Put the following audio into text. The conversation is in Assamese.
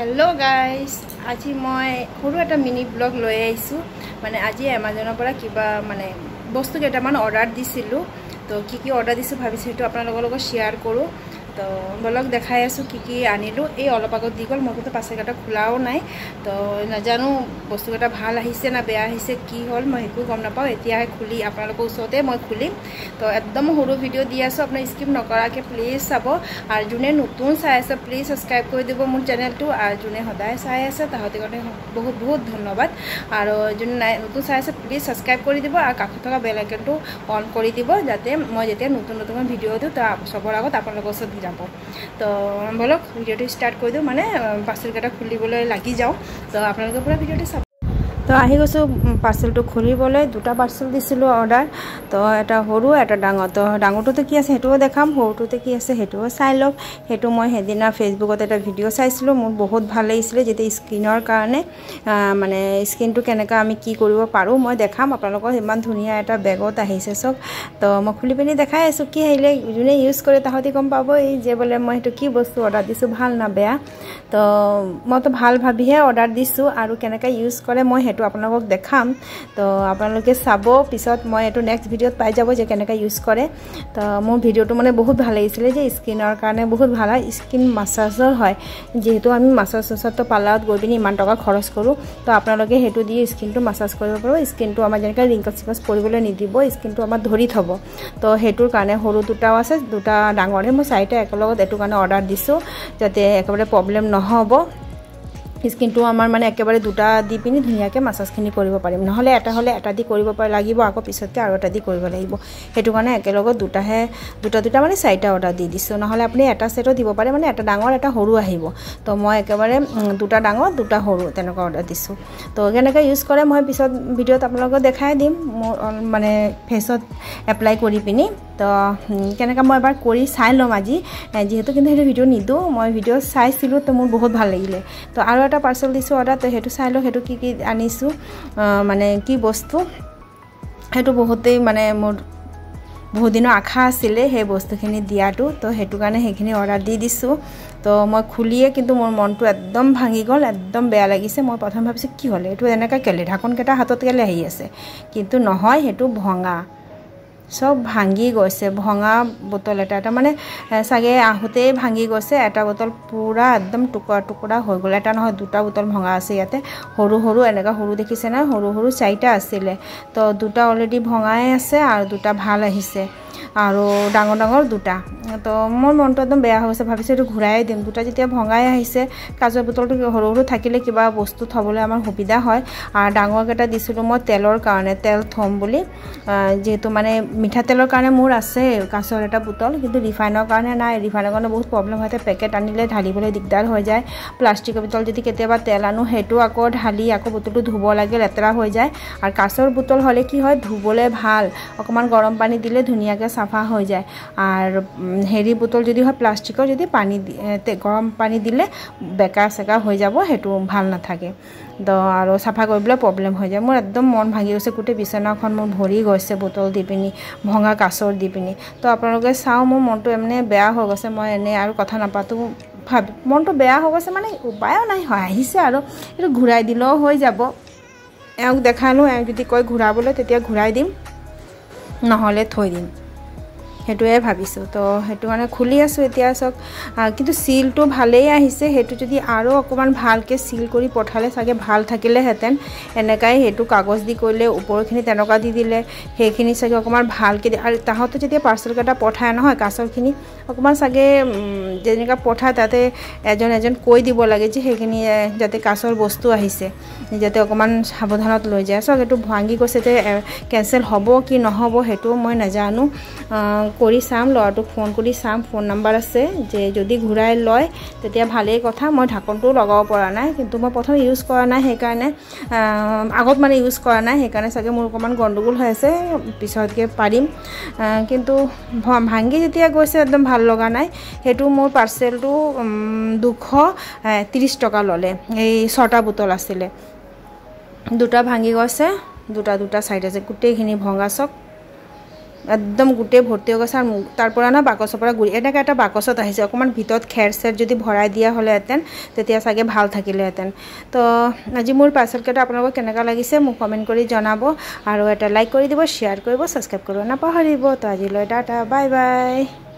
হেল্ল' গাইজ, আজি মই সৰু এটা মিনি ব্লগ লৈ আহিছোঁ। মানে আজি এমাজনৰ পৰা কিবা মানে বস্তু কেইটামান অৰ্ডাৰ দিছিলোঁ। তো কি কি অৰ্ডাৰ দিছোঁ ভাবিছোঁ সেইটো আপোনালোকৰ লগত শ্বেয়াৰ কৰোঁ। তো বলক দেখাই আছোঁ কি কি আনিলোঁ। এই অলপ আগত দি গ'ল, মোৰ কিন্তু পাৰ্চেলকেইটা খোলাও নাই। তো নাজানো বস্তুকেইটা ভাল আহিছে না বেয়া আহিছে, কি হ'ল মই একো গম নাপাওঁ। এতিয়াহে খুলি আপোনালোকৰ ওচৰতে মই খুলিম। তো একদম সৰু ভিডিঅ' দি আছোঁ, আপোনাৰ স্কিপ নকৰাকৈ প্লিজ চাব। আৰু যোনে নতুন চাই আছে প্লিজ ছাবস্ক্ৰাইব কৰি দিব মোৰ চেনেলটো। আৰু যোনে সদায় চাই আছে তাহাঁতৰ কাৰণে বহুত বহুত ধন্যবাদ। আৰু যোনে নাই নতুন চাই আছে প্লিজ ছাবস্ক্ৰাইব কৰি দিব আৰু কাষত থকা বেল আইকনটো অন কৰি দিব, যাতে মই যেতিয়া নতুন নতুন ভিডিঅ' দিওঁ তো চবৰ আগত আপোনালোকৰ ওচৰত যাব। তো বলক ভিডিঅ'টো ষ্টাৰ্ট কৰি দিওঁ, মানে পাৰ্চেলকেইটা খুলিবলৈ লাগি যাওঁ। তো আপোনালোকে পূৰা ভিডিঅ'টো চাব। তো আহি গৈছোঁ পাৰ্চেলটো খুলিবলৈ। দুটা পাৰ্চেল দিছিলোঁ অৰ্ডাৰ, তো এটা সৰু এটা ডাঙৰ। তো ডাঙৰটোতে কি আছে সেইটোও দেখাম, সৰুটোতে কি আছে সেইটোও চাই লওক। সেইটো মই সেইদিনা ফেচবুকত এটা ভিডিঅ' চাইছিলোঁ, মোৰ বহুত ভাল লাগিছিলে। যেতিয়া স্কিনৰ কাৰণে মানে স্কিনটো কেনেকৈ আমি কি কৰিব পাৰোঁ মই দেখাম আপোনালোকৰ। ইমান ধুনীয়া এটা বেগত আহিছে চব। তো মই খুলি পিনি দেখাই আছোঁ কি আহিলে। যোনে ইউজ কৰে তাহাঁতি গম পাব এই যে বোলে মই সেইটো কি বস্তু অৰ্ডাৰ দিছোঁ, ভাল না বেয়া। তো মইতো ভাল ভাবিহে অৰ্ডাৰ দিছোঁ, আৰু কেনেকৈ ইউজ কৰে মই সেইটো আপোনালোকক দেখাম। তো আপোনালোকে চাব, পিছত মই এইটো নেক্সট ভিডিঅ'ত পাই যাব যে কেনেকৈ ইউজ কৰে। তো মোৰ ভিডিঅ'টো মানে বহুত ভাল লাগিছিলে যে স্কিনৰ কাৰণে বহুত ভাল হয়, স্কিন মাছাজৰ হয়। যিহেতু আমি মাছাজ চাছাজটো পাৰ্লাৰত গৈ পিনি ইমান টকা খৰচ কৰোঁ, তো আপোনালোকে সেইটো দি স্কিনটো মাছাজ কৰিব পাৰিব। স্কিনটো আমাৰ যেনেকৈ ৰিংকল চিংকলছ পৰিবলৈ নিদিব, স্কিনটো আমাৰ ধৰি থ'ব। তো সেইটোৰ কাৰণে সৰু দুটাও আছে, দুটা ডাঙৰে। মই চাৰিটা একেলগত এইটো কাৰণে অৰ্ডাৰ দিছোঁ, যাতে একেবাৰে প্ৰব্লেম নহ'ব। স্কিনটো আমাৰ মানে একেবাৰে দুটা দি পিনি ধুনীয়াকৈ মাছাজখিনি কৰিব পাৰিম। নহ'লে এটা হ'লে এটা দি কৰিব লাগিব, আকৌ পিছতকৈ আৰু এটা দি কৰিব লাগিব। সেইটো কাৰণে একেলগত দুটাহে, দুটা দুটা মানে চাৰিটা অৰ্ডাৰ দি দিছোঁ। নহ'লে আপুনি এটা ছেটো দিব পাৰে, মানে এটা ডাঙৰ এটা সৰু আহিব। তো মই একেবাৰে দুটা ডাঙৰ দুটা সৰু তেনেকুৱা অৰ্ডাৰ দিছোঁ। তো কেনেকৈ ইউজ কৰে মই পিছত ভিডিঅ'ত আপোনালোকক দেখাই দিম, মোৰ মানে ফেচত এপ্লাই কৰি পিনি। তো কেনেকৈ মই এবাৰ কৰি চাই ল'ম আজি, যিহেতু কিন্তু সেইটো ভিডিঅ' নিদিওঁ। মই ভিডিঅ' চাইছিলোঁ, তো মোৰ বহুত ভাল লাগিলে। তো আৰু এটা পাৰ্চেল দিছোঁ অৰ্ডাৰ, তো সেইটো চাই লওঁ সেইটো কি কি আনিছোঁ, মানে কি বস্তু। সেইটো বহুতেই মানে মোৰ বহুত দিনৰ আশা আছিলে সেই বস্তুখিনি দিয়াটো, তো সেইটো কাৰণে সেইখিনি অৰ্ডাৰ দি দিছোঁ। তো মই খুলিয়ে কিন্তু মোৰ মনটো একদম ভাঙি গ'ল, একদম বেয়া লাগিছে। মই প্ৰথম ভাবিছোঁ কি হ'ল এইটো, এনেকৈ কেলৈ ঢাকোনকেইটা হাতত কেলৈ আহি আছে, কিন্তু নহয়, সেইটো ভঙা, চব ভাঙি গৈছে। ভঙা বটল এটা এটা মানে চাগে আহোঁতেই ভাঙি গৈছে। এটা বটল পূৰা একদম টুকুৰা টুকুৰা হৈ গ'ল। এটা নহয় দুটা বটল ভঙা আছে ইয়াতে, সৰু সৰু এনেকুৱা সৰু দেখিছে না, সৰু সৰু চাৰিটা আছিলে। তো দুটা অলৰেডি ভঙাই আছে আৰু দুটা ভাল আহিছে, আৰু ডাঙৰ ডাঙৰ দুটা। তো মোৰ মনটো একদম বেয়া হৈ গৈছে, ভাবিছোঁ এইটো ঘূৰাই দিম। দুটা যেতিয়া ভঙাই আহিছে, কাজৰ বটলটো সৰু সৰু থাকিলে কিবা বস্তু থ'বলৈ আমাৰ সুবিধা হয়। আৰু ডাঙৰকেইটা দিছিলোঁ মই তেলৰ কাৰণে, তেল থ'ম বুলি, যিহেতু মানে মিঠাতেলৰ কাৰণে মোৰ আছে কাঁচৰ এটা বটল, কিন্তু ৰিফাইনৰ কাৰণে নাই। ৰিফাইনৰ কাৰণে বহুত প্ৰব্লেম হয়, পেকেট আনিলে ঢালিবলৈ দিগদাৰ হৈ যায়। প্লাষ্টিকৰ বটল যদি কেতিয়াবা তেল আনো, সেইটো আকৌ ঢালি আকৌ বটলটো ধুব লাগে, লেতেৰা হৈ যায়। আৰু কাঁচৰ বটল হ'লে কি হয়, ধুবলৈ ভাল, অকণমান গৰম পানী দিলে ধুনীয়াকৈ চাফা হৈ যায়। আৰু হেৰি বটল যদি হয় প্লাষ্টিকৰ, যদি পানী গৰম পানী দিলে বেকা চেকা হৈ যাব, সেইটো ভাল নাথাকে। তো আৰু চাফা কৰিবলৈ প্ৰব্লেম হৈ যায়। মোৰ একদম মন ভাঙি গৈছে, গোটেই বিচনাখন মোৰ ভৰি গৈছে বটল দি পিনি, ভঙা কাঁচৰ দি পিনি। তো আপোনালোকে চাওঁ, মোৰ মনটো এনে বেয়া হৈ গৈছে। মই এনেই আৰু কথা নাপাতোঁ, ভাবি মনটো বেয়া হৈ গৈছে, মানে উপায়ো নাই, হয় আহিছে আৰু এইটো ঘূৰাই দিলেও হৈ যাব। এওঁক দেখালোঁ, এওঁ যদি কয় ঘূৰাবলৈ তেতিয়া ঘূৰাই দিম, নহ'লে থৈ দিম, সেইটোৱে ভাবিছোঁ। তো সেইটো কাৰণে খুলি আছোঁ এতিয়া চাওক। কিন্তু চিলটো ভালেই আহিছে, সেইটো যদি আৰু অকণমান ভালকৈ চিল কৰি পঠালে চাগে ভাল থাকিলেহেঁতেন। এনেকুৱাই সেইটো কাগজ দি কৰিলে ওপৰখিনি তেনেকুৱা দি দিলে, সেইখিনি চাগে অকণমান ভালকৈ দি। আৰু তাহাঁতে যেতিয়া পাৰ্চেলকেইটা পঠায় নহয়, কাঁচৰখিনি অকণমান চাগে যেনেকুৱা পঠায় তাতে এজন এজন কৈ দিব লাগে যে সেইখিনি যাতে কাঁচৰ বস্তু আহিছে, যাতে অকণমান সাৱধানত লৈ যায়। চাওক এইটো ভাঙি গৈছে, যে কেঞ্চেল হ'ব কি নহ'ব সেইটোও মই নাজানো। কৰি চাম, ল'ৰাটোক ফোন কৰি চাম, ফোন নাম্বাৰ আছে, যে যদি ঘূৰাই লয় তেতিয়া ভালেই কথা। মই ঢাকনটোও লগাব পৰা নাই, কিন্তু মই প্ৰথম ইউজ কৰা নাই, সেইকাৰণে আগত মানে ইউজ কৰা নাই, সেইকাৰণে চাগে মোৰ অকণমান গণ্ডগোল হৈ আছে, পিছতকৈ পাৰিম। কিন্তু ভাঙি যেতিয়া গৈছে একদম ভাল লগা নাই। সেইটো মোৰ পাৰ্চেলটো 230 টকা ল'লে, এই 6টা বটল আছিলে, দুটা ভাঙি গৈছে, দুটা দুটা চাইড আছে, গোটেইখিনি ভঙা চব। একদম গোটেই ভৰ্তি হৈ গৈছে। আৰু তাৰ পৰা ন বাকচৰ পৰা গুৰি এনেকৈ এটা বাকচত আহিছে, অকণমান ভিতৰত খেৰ চেৰ যদি ভৰাই দিয়া হ'লেহেঁতেন তেতিয়া চাগে ভাল থাকিলেহেঁতেন। তো আজি মোৰ পাৰ্চেলকেইটা আপোনালোকক কেনেকুৱা লাগিছে মোক কমেণ্ট কৰি জনাব, আৰু এটা লাইক কৰি দিব, শ্বেয়াৰ কৰিব, ছাবস্ক্ৰাইব কৰিব নাপাহৰিব। তো আজিলৈ টাটা, বাই বাই।